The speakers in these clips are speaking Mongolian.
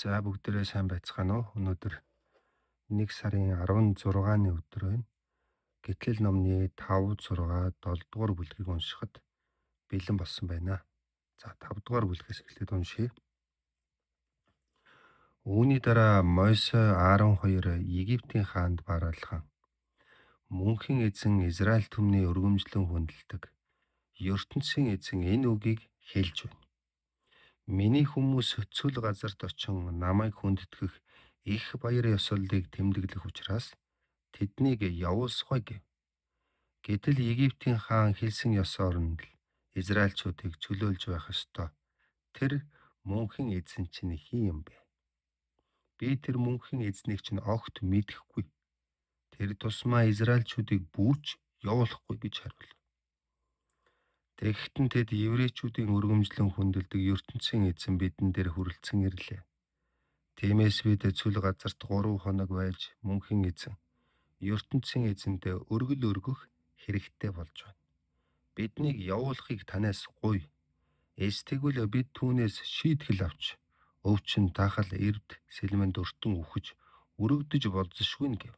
За бүгдээрээ сайн байцгаана уу? Өнөөдөр 1 сарын 16-ны өдөр байна. Гэтлэл номны 5, 6, 7 дугаар бүлгийг уншихад бэлэн болсон байна. За 5 дугаар бүлгээс эхлээд уншъя. Үүний дараа Мойсе Аарон хоёр Египтийн хаанд бараалхан мөнхийн эзэн Израиль түмний өргөмжлөн хүндэлдэг ертөнцийн эзэн энэ үгийг хэлж байна. Миний хүмүүс цөл газарт очин намайг хүндэтгэх их баяр ёслолыг тэмдэглэх учраас тэднийг явуулсгой гэв. Гэтэл Египтийн хаан хэлсэн ёсоор нь л Израильчуудыг чөлөөлж байх ёстой. Тэр мөнхийн эзэн чинь хэн юм бэ? Би тэр мөнхийн эзнийг чинь огт мэдэхгүй. Тэр тусмаа Израильчуудыг бүүч явуулахгүй гэж хариулав. Тэгэхдээ тэд еврейчүүдийн өргөмжлөн хүндэлдэг ертөнцийн эзэн бидэн дээр хүрэлцэн ирлээ. Тиймээс бид цөл газарт 3 хоног байж мөнхийн эзэн ертөнцийн эзэндээ өргөл өргөх хэрэгтэй болж байна. Биднийг явуулахыг танаас гуй. Эс тэгвэл бид түүнээс шийтгэл авч өвчин тахал эрд сэлмэнд өртөн үхэж өрөгдөж болзошгүй гэв.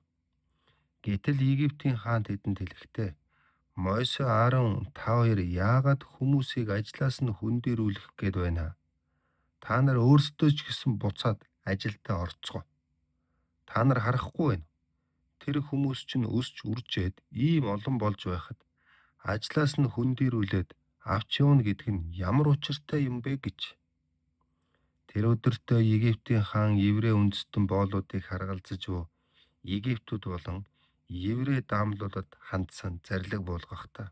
Гэтэл Египтийн хаан тэдэнд хэлэхдээ Мойсе Аарон та хоёр яагаад хүмүүсийг ажлаас нь хөндийрүүлэх гээд байна? Та нар өөрсдөө ч гэсэн буцаад ажилдаа орцгоо. Та нар харахгүй байна. Тэр хүмүүс чинь өсч үржээд ийм олон болж байхад ажлаас нь хөндийрүүлээд авч явна гэдэг нь ямар учиртай юм бэ гэж. Тэр өдөртөө Египтийн хаан еврей үндэстэн боолуудыг харгалзаж буй Египтүүд болон еврей даамлуудад хандсан зарлиг буулгахдаа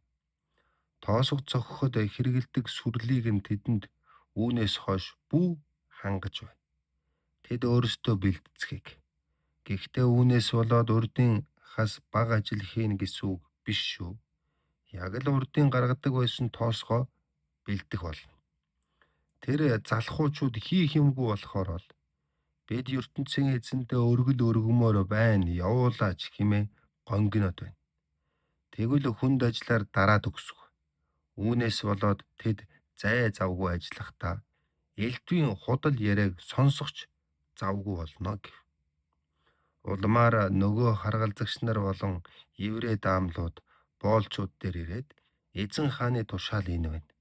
тоосго цохиход хэрэглэдэг сүрлийг нь тэдэнд үүнээс хойш бүү хангаж байна. Тэд өөрсдөө бэлтцгээг. Гэхдээ үүнээс болоод урдын хас бага ажил хийнэ гэсэн үг биш шүү. Яг л урдын гаргадаг байсан тоосгоо бэлдэх болно. Тэр залхуучууд хийх юмгүй болохоор л бид ертөнцийн эзэндээ өргөл өргөмөөр байна явуулаач хэмээн гонгинод байна. Тэгвэл хүнд ажиллаар дараад өгсөг. Үүнээс болоод тэд зай завгүй ажиллахдаа элдвийн худал яриаг сонсох ч завгүй болно гэв. Улмаар нөгөө харгалзагч нар болон еврей даамлууд боолчууд дээр ирээд эзэн хааны тушаал энэ байна.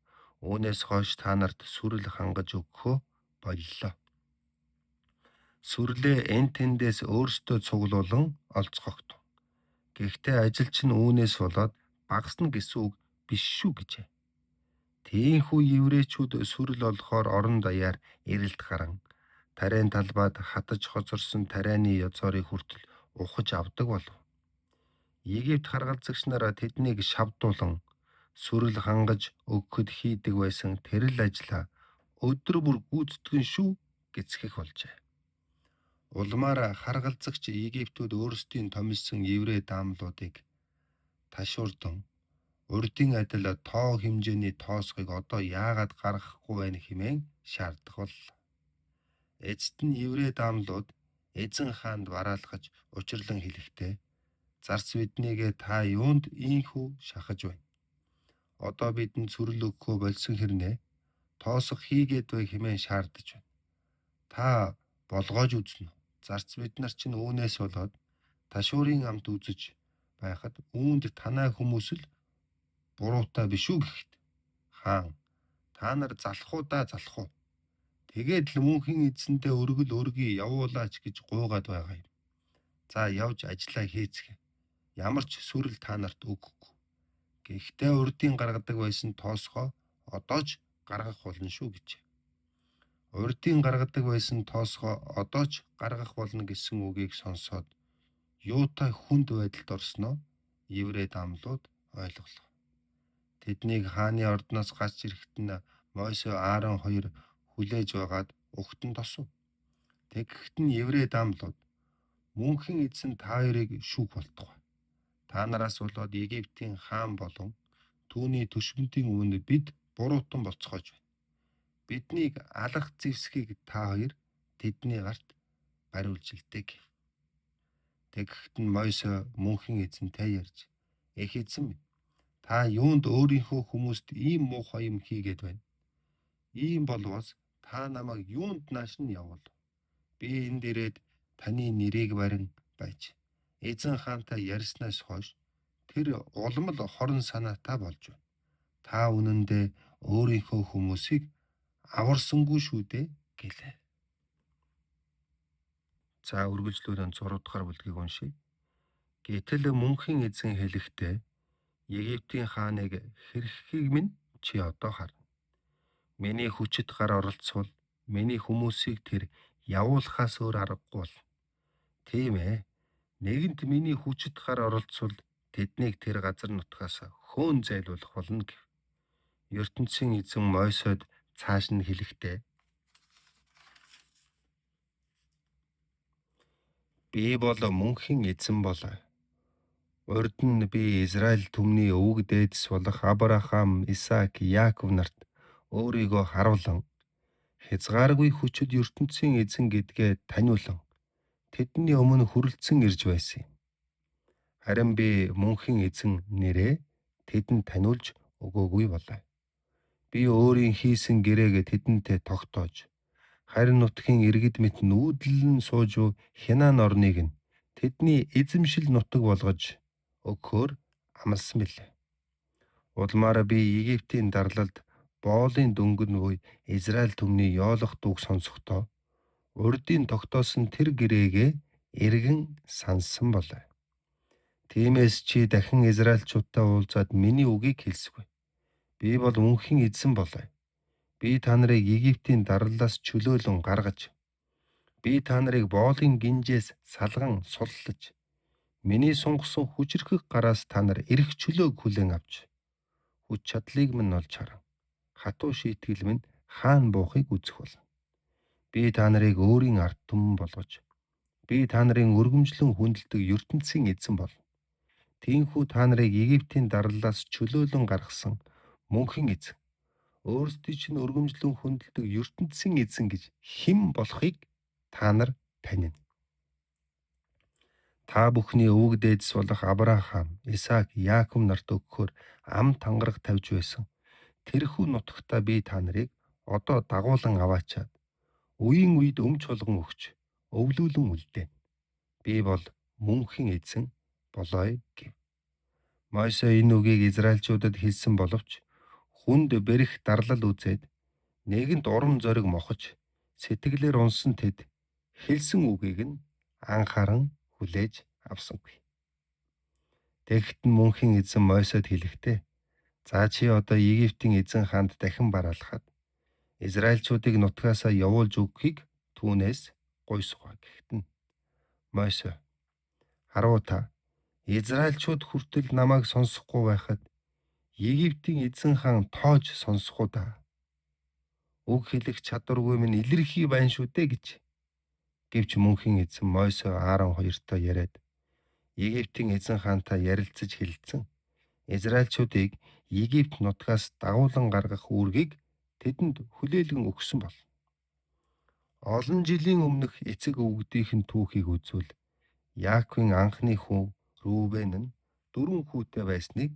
Үүнээс хойш та нарт сүрэл хангаж өгөхөө боллоо. Сүрлээ эн тэндээс өөрсдөө цуглуулан олзгогдов. Гэхдээ ажил чинь үүнээс болоод багасна гэсэн үг биш шүү гэжээ. Тийхүү еврейчүүд сүрэл олохоор орон даяар эрэлт гаран тариан талбайд хатаж хоцорсон тарианы язорыг хүртэл ухаж авдаг болов. Египт харгалзагч нар тэднийг шавдуулан сүрэл хангаж өгөхөд хийдэг байсан тэр л ажлаа өдөр бүр гүйцэтгэн шүү гэцгэх болжээ. Улмаар харгалзагч Египтүүд өөрсдийн томилсон еврей даамлуудыг ташуурдан урдын адил тоо хэмжээний тоосгыг одоо яагаад гаргахгүй байна хэмээн шаардах боллоо. Эцэст нь еврей даамлууд эзэн хаанд бараалхаж учирлан хэлэхдээ зарц биднийг та юунд ийнхүү шахаж байна? Одоо бидэнд сүрэл өгөхөө болсон хэрнээ тоосго хийгээд бай хэмээн шаардаж байна. Та болгоож үзнэ үү? Зарц бид нар чинь үүнээс болоод ташуурын амт үзэж байхад үүнд танай хүмүүс л буруутай биш үү гэхэд хаан та нар залах уу да залах уу. Тэгээд л мөнхийн эзэндээ өргөл өргөе явуулаач гэж гуйгаад байгаа юм. За явж ажлаа хийцгээе. Ямар ч сүрэл та нарт өгөхгүй. Гэхдээ урдын гаргадаг байсан тоосгоо одоо ч гаргах болно шүү гэжээ. Урдын гаргадаг байсан тоосгоо одоо ч гаргах болно гэсэн үгийг сонсоод юутай хүнд байдалд орсноо еврей дамлууд ойлголоо. Тэднийг хааны ордноос гарч ирэхэд нь Мойсе Аарон хоёр хүлээж байгаад угтан тосов. Тэгэхэд нь еврей дамлууд мөнхийн эзэн та хоёрыг шүүх болтугай. Та нараас болоод Египтийн хаан болон түүний төшмөдийн өмнө бид буруутан болцоогооч байна. Биднийг алах зэвсгийг та хоёр тэдний гарт бариулж л дээ гэв. Тэгэхэд нь Мойсе мөнхийн эзэнтэй ярьж, "Эх эзэн минь, та юунд өөрийнхөө хүмүүст ийм муухай юм хийгээд байна? Ийм болвоос та намайг юунд нааш нь явуул. Би энд ирээд таны нэрийг барин байж эзэн хаантай ярьснаас хойш тэр улам л хорон санаатай болж байна. Та үнэндээ өөрийнхөө хүмүүсийг аварсангүй шүү дээ гэлээ. За, үргэлжлүүлэн 6 дугаар бүлгийг уншъя. Гэтэл мөнхийн эзэн хэлэхдээ: "Египтийн хааныг хэрхэхийг минь чи одоо харна. Миний хүчит гар оролцвол миний хүмүүсийг тэр явуулахаас өөр аргагүй болно. Тийм ээ. Нэгэнт миний хүчит гар оролцвол тэднийг тэр газар нутгаас хөөн зайлуулах болно" гэв. Ертөнцийн эзэн Мойсед цааш нь хэлэхдээ: "Би бол мөнхийн эзэн бол. Урд нь би Израиль түмний өвөг дээдэс болох Авраам, Исаак, Яаков нарт өөрийгөө харуулан хязгааргүй хүчит ертөнцийн эзэн гэдгээ таниулан тэдний өмнө хүрэлцэн ирж байсан юм. Харин би мөнхийн эзэн нэрээ тэдэнд таниулж өгөөгүй болоо. Би өөрийн хийсэн гэрээг тэдэнтэй тогтоож, харин нутгийн иргэд мэт нүүдлэн сууж буй Ханаан орныг нь тэдний эзэмшил нутаг болгож өгөхөөр амласан билээ. Улмаар би Египтийн дарлалд боолын дөнгөн буй Израиль түмний ёолох дууг сонсохдоо урдын тогтоосон тэр гэрээгээ эргэн санасан болоо. Тиймээс чи дахин Израильчуудтай уулзаад миний үгийг хэлсгүй. Би бол мөнхийн эзэн болоо. Би та нарыг Египтийн дарлалаас чөлөөлөн гаргаж, би та нарыг боолын гинжээс салган суллаж, миний сунгасан хүчирхэг гараас та нар эрх чөлөөг хүлээн авч, хүч чадлыг минь олж харан, хатуу шийтгэл минь хаана буухыг үзэх болно. Би та нарыг өөрийн ард түмэн болгож, би та нарын өргөмжлөн хүндэлдэг ертөнцийн эзэн болно. Тиймээс та нарыг Египтийн дарлалаас чөлөөлөн гаргасан мөнхийн эзэн өөрсдий чинь өргөмжлөн хүндэлдэг ертөнцийн эзэн гэж хэн болохыг та нар танина. Та бүхний өвөг дээдэс болох Авраам, Исаак, Яаков нарт өгөхөөр ам тангараг тавьж байсан. Тэрхүү нутагтаа би та нарыг одоо дагуулан аваачаад үеийн үед өмч болгон өгч өвлүүлэн үлдээнэ. Би бол мөнхийн эзэн болоё" гэв. Мойсе энэ үгийг Израильчуудад хэлсэн боловч хүнд бэрх дарлал үзээд нэгэнт урам зориг мохож сэтгэлээр унсан тэд хэлсэн үгийг нь анхааран хүлээж авсангүй. Тэгэхэд нь мөнхийн эзэн Мойсед хэлэхдээ: "За, чи одоо Египтийн эзэн хаанд дахин бараалхаад Израильчуудыг нутгаасаа явуулж өгөхийг түүнээс гуйсугай" гэхэд нь Мойсе: "Харав та, Израильчууд хүртэл намайг сонсохгүй байхад Египтийн эзэн хаан тоож сонсох уу даа? Үг хэлэх чадваргүй минь илэрхий байна шүү дээ" гэж. Гэвч мөнхийн эзэн Мойсе, Аарон хоёртой яриад Египтийн эзэн хаантай ярилцаж хэлэлцэн Израильчуудыг Египт нутгаас дагуулан гаргах үүргийг тэдэнд хүлээлгэн өгсөн бол. Олон жилийн өмнөх эцэг өвгдийнх нь түүхийг үзвэл Яаковын анхны хүү Рүбен нь дөрвөн хүүтэй байсныг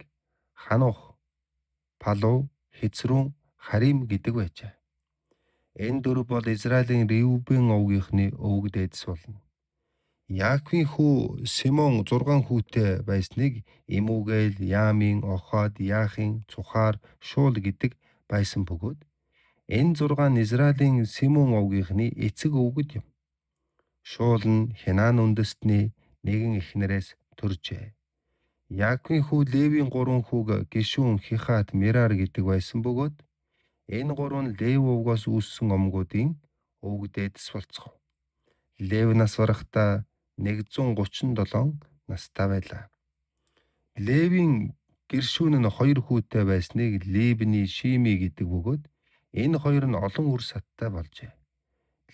Ханух, Палу, Хецрун, Харим гэдэг байжээ. Энэ дөрв бол Израилийн Рүбен овгийнхны өвөг дээдэс болно. Яаковын хүү Симон 6 хүүтэй байсныг Имугэл, Ямин, Охад, Яхин, Цухар, Шуул гэдэг байсан бөгөөд энэ 6 нь Израилийн Симон овгийнхны эцэг өвгөд юм. Шуул нь Ханаан үндэстний нэгэн эхнэрээс төржээ. Яаковын хүү Левийн гурван хүүг Гишүүн, Хихат, Мирар гэдэг байсан бөгөөд энэ гурав нь Лев овгоос үүссэн омгуудын өвөг дээдэс болцгов. Лев нас барахдаа 137 настай байлаа. Левийн Гэршүүн нь хоёр хүүтэй байсныг Либни, Шими гэдэг бөгөөд энэ хоёр нь олон үр садтай болжээ.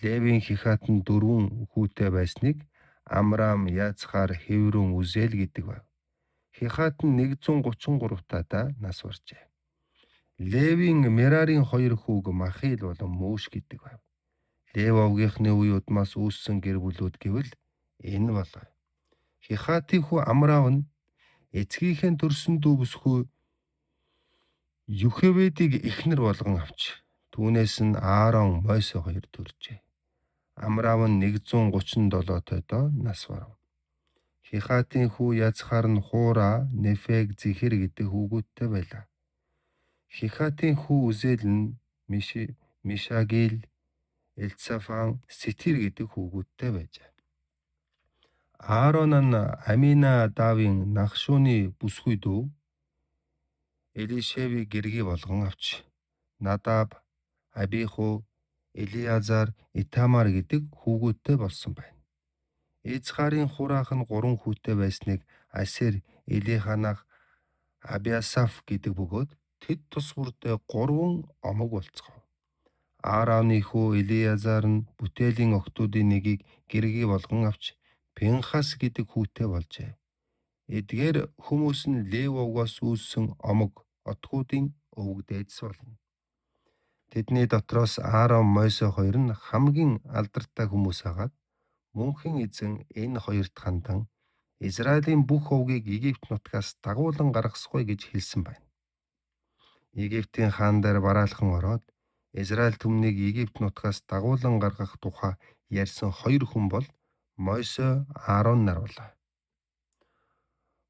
Левийн Хихат нь дөрвөн хүүтэй байсныг Амрам, Яцхар, Хеврон, Үзэл гэдэг байв. Хихат нь 133 таадаа нас баржээ. Левийн Мерарын хоёр хүүг Махил болон Мөш гэдэг байв. Лев овгийнхны үе удмаас үүссэн гэр бүлүүд гэвэл энэ болов. Хихатын хүү Амрав нь эцгийнхээ төрсөн дүү бүсгүй Юхеведийг эхнэр болгон авч түүнээс нь Аарон, Мойсе хоёр төржээ. Амрав нь 137 тойдоо нас барав. Хихатын хүү Яцхар нь Хура, Нефег, Зихэр гэдэг хүүгүүдтэй байлаа. Хихатын хүү Үзэл нь Мишагил, Элцафан, Сетир гэдэг хүүгүүдтэй байжээ. Аарон нь Аминадавын Нахшуны бүсгүй дүү Элишевийг гэргий болгон авч Надаб, Абиху, Элиазар, Итамар гэдэг хүүгүүдтэй болсон байна. Изхарын хураах нь 3 хүүтэй байсныг Асер, Элиханах, Абиасаф гэдэг бөгөөд тэд тус бүрдээ 3 омог болцгов. Аароны хүү Элиазар нь бүтээлийн охидуудын нэгийг гэргий болгон авч Пинхас гэдэг хүүтэй болжээ. Эдгээр хүмүүс нь Лев овгоос үүссэн омог отгуудын өвөг дээдэс болно. Тэдний дотроос Аарон, Мойсе хоёр нь хамгийн алдартай хүмүүс агаад мөнхийн эзэн энэ хоёрт хандан Израилийн бүх овгийг Египт нутгаас дагуулan гаргасгүй гэж хэлсэн байна. Египтийн хаан дээр бараалхан ороод Израиль түмнийг Египт нутгаас дагуулan гаргах тухай ярьсан хоёр хүн бол Мойсе, Аарон нар болоо.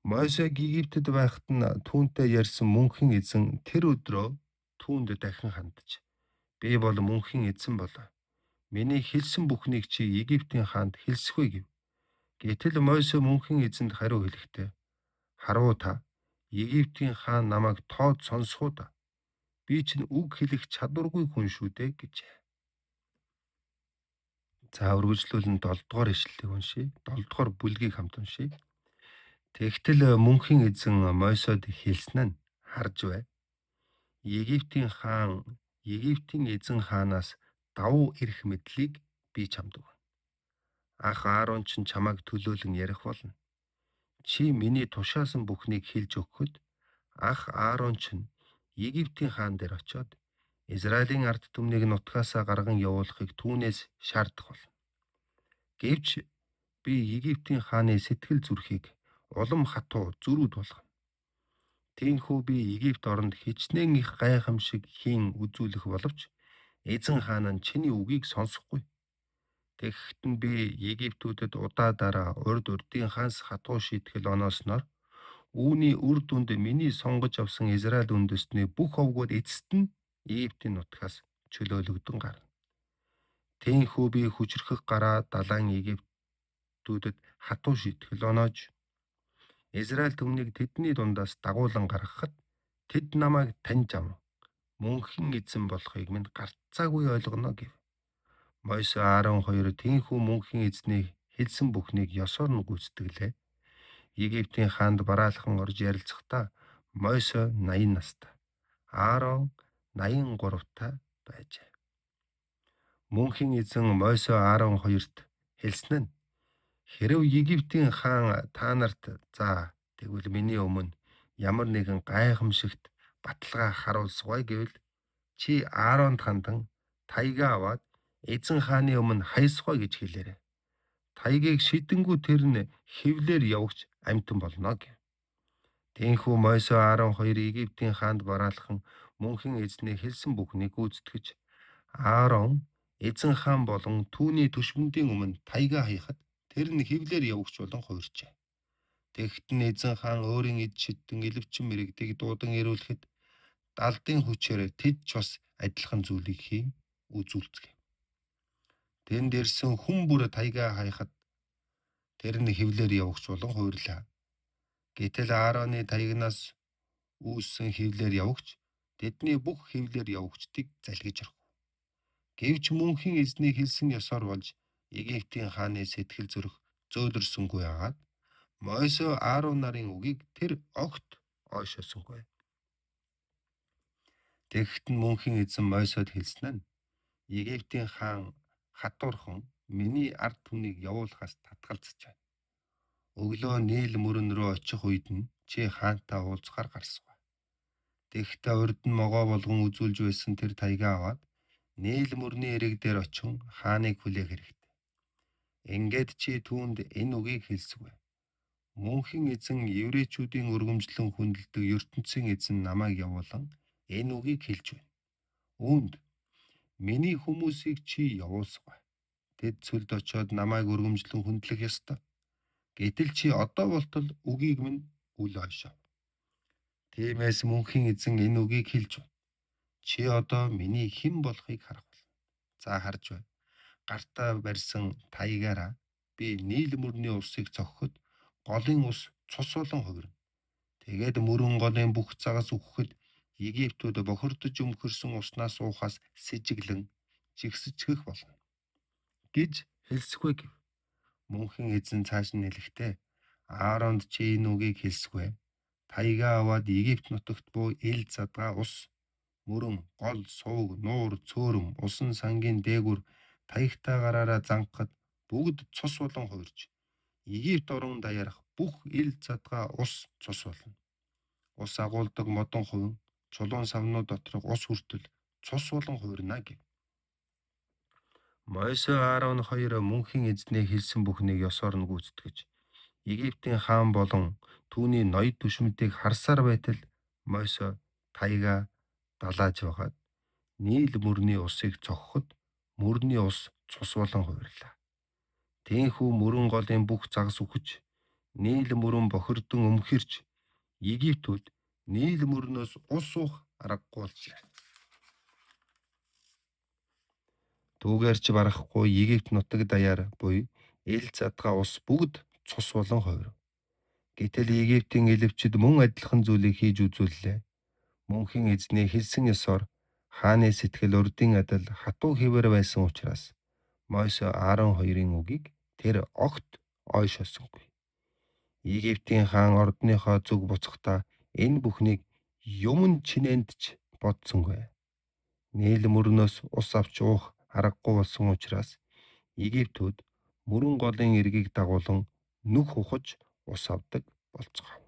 Мойсег Египтэд байхад нь түүнтэй ярьсан мөнхийн эзэн тэр өдрөө түүнд дахин хандаж, би бол мөнхийн эзэн болоо. Миний хэлсэн бүхнийг чи Египтийн хаанд хэлсэхгүй гэв. Гэтэл Мойсе мөнхийн эзэнд хариу хэлэхдээ, харуу та, Египтийн хаан намайг тоод сонсох уу да? Би чинь үг хэлэх чадваргүй хүн шүү дээ гэжээ. За, үргэлжлүүлэн 7 дугаар ишлэлийг уншъя. 7 дугаар бүлгийг хамт уншъя. Тэгтэл мөнхийн эзэн Мойсод хэлсэн нь харж бай. Египтийн хаан Египтийн эзэн хаанаас давуу эрх мэдлийг би чамд өгнө. Ах Аарон ч чамайг төлөөлөн ярих болно. Чи миний тушаасан бүхнийг хэлж өгөхөд ах Аарон ч Египтийн хаан дээр очиод Израилийн ард түмнийг нутгаасаа гарган явуулахыг түүнээс шаардах болно. Гэвч би Египтийн хааны сэтгэл зүрхийг улам хатуу зөрүүд болгоно. Тиймээс би Египт оронд хичнээн их гайхамшиг хийн үзүүлэх боловч эзэн хаан нь чиний үгийг сонсохгүй. Тэгэхэд нь би Египтүүдэд удаа дараа урд урдын хаанс хатуу шийтгэл оноосноор үүний үр дүнд миний сонгож авсан Израиль үндэстний бүх овгууд эцэст нь Египтийн нутгаас чөлөөлөгдөн гарна. Тиймээс би хүчрхэг гараа далайн Египтүүдэд хатуу шийтгэл оноож Израиль түмнийг тэдний дундаас дагуулan гаргахад тэд намайг таньж ав. Мөнхийн эзэн болохыг минь гарцаагүй ойлгоно гэв. Мойсе, Аарон хоёр тийхүү мөнхийн эзний хэлсэн бүхнийг ёсоор нь гүйцэтгэлээ. Египтийн хаанд бараалхан орж ярилцахдаа Мойсе 80 настай, Аарон 83-тай байжээ. Мөнхийн эзэн Мойсе, Аарон хоёрт хэлсэн нь хэрэв Египтийн хаан та нарт за тэгвэл миний өмнө ямар нэгэн гайхамшигт баталгаа харуулсгой гэвэл чи Ааронд хандан таягаа аваад эзэн хааны өмнө хайсгой гэж хэлээрэй. Таягийг шидэнгүү тэр нь хевлээр явагч амьтан болно гэв. Тиймээс Мойсе, Аарон хоёр Египтийн хаанд бараалхан мөнхийн эзний хэлсэн бүхнийг гүйцэтгэж Аарон эзэн хаан болон түүний түшмэндийн өмнө таягаа хаяхад тэр нь хевлээр явагч болон хувирчээ. Тэгэхэд нь эзэн хаан өөрийн эд шидтэн элвчин мэргэдийг дуудан ирүүлэхэд далдын хүчээр тэд ч бас адилхан зүйлийг хийн үзүүлцгээв. Тэнд ирсэн хүн бүр таягаа хаяхад тэр нь хевлээр явагч болон хувирлаа. Гэтэл Аароны таягнаас үүссэн хевлээр явагч тэдний бүх хевлээр явагчдыг залгиж орхив. Гэвч мөнхийн эзний хэлсэн ёсоор болж Египтийн хааны сэтгэл зүрх зөөлрсөнгүй агаад Мойсе, Аарон нарын үгийг тэр огт ойшоосонгүй. Тэгэхэд нь мөнхийн эзэн Мойсод хэлсэн нь Египтийн хаан хатуурхан миний ард түмнийг явуулахаас татгалзаж байна. Өглөө Нил мөрөн рүү очих үед нь чи хаантай уулзахаар гарсгүй. Тэгэхдээ урд нь могой болгон үзүүлж байсан тэр таягаа аваад Нил мөрний эрэг дээр очин хааныг хүлээх хэрэгтэй. Ингээд чи түүнд энэ үгийг хэлсгүй. Мөнхийн эзэн еврейчүүдийн өргөмжлөн хүндэлдэг ертөнцийн эзэн намайг явуулан энэ үгийг хэлж байна. Үүнд миний хүмүүсийг чи явуулсгүй. Тэд цөлд очиод намайг өргөмжлөн хүндлэх ёстой. Гэтэл чи одоо болтол үгийг минь үл ойшов. Тиймээс мөнхийн эзэн энэ үгийг хэлж байна. Чи одоо миний хэн болохыг харах болно. За харж бай. Гартаа барьсан таягаараа би Нил мөрний усыг цохиход голын ус цус болон хувирна. Тэгээд мөрөн голын бүх загас үхэхэд Египтүүд бохирдож өмхөрсөн уснаас уухаас сэжиглэн жигсэцгэх болно гэж хэлсгүй гэв. Мөнхийн эзэн цааш нь хэлэхдээ Ааронд чи энэ үгийг хэлсгүй. Таягаа аваад Египт нутагт буй ил задгаа ус мөрөн гол сувг нуур цөөрөм усан сангийн дээгүүр таягтай гараараа зангахад бүгд цус болон хувирч Египт орон даяарх бүх ил задгаа ус цус болно. Ус агуулдаг модон хувин чулуун савнууд доторх ус хүртэл цус болон хувирна гэв. Мойсе Аарон хоёр мөнхийн эзний хэлсэн бүхнийг ёсоор нь гүйцэтгэж Египтийн хаан болон түүний ноёд түшмэдийг харсаар байтал Мойсе таягаа далааж байгаад Нил мөрний усыг цохиход мөрний ус цус болон хувирлаа. Тийнхүү мөрөн голын бүх загас үхэж, Нил мөрөн бохирдон өмхөрч Египтүүд Нил мөрнөөс ус уух аргагүй болжээ. Түүгээр ч барахгүй Египт нутаг даяар буй ил задгаа ус бүгд цус болон хувирав. Гэтэл Египтийн элвчид мөн адилхан зүйлийг хийж үзүүллээ. Мөнхийн эзний хэлсэн ёсоор хааны сэтгэл урдын адил хатуу хэвээр байсан учраас Мойсе Аарон хоёрын үгийг тэр огт ойшоосонгүй. Египтийн хаан ордныхоо зүг буцахдаа энэ бүхнийг юман чинээнд ч бодсонгүй. Нил мөрнөөс ус авч уух аргагүй болсон учраас Египтүүд мөрөн голын эргийг дагуулан нүх ухаж ус авдаг болцгоов.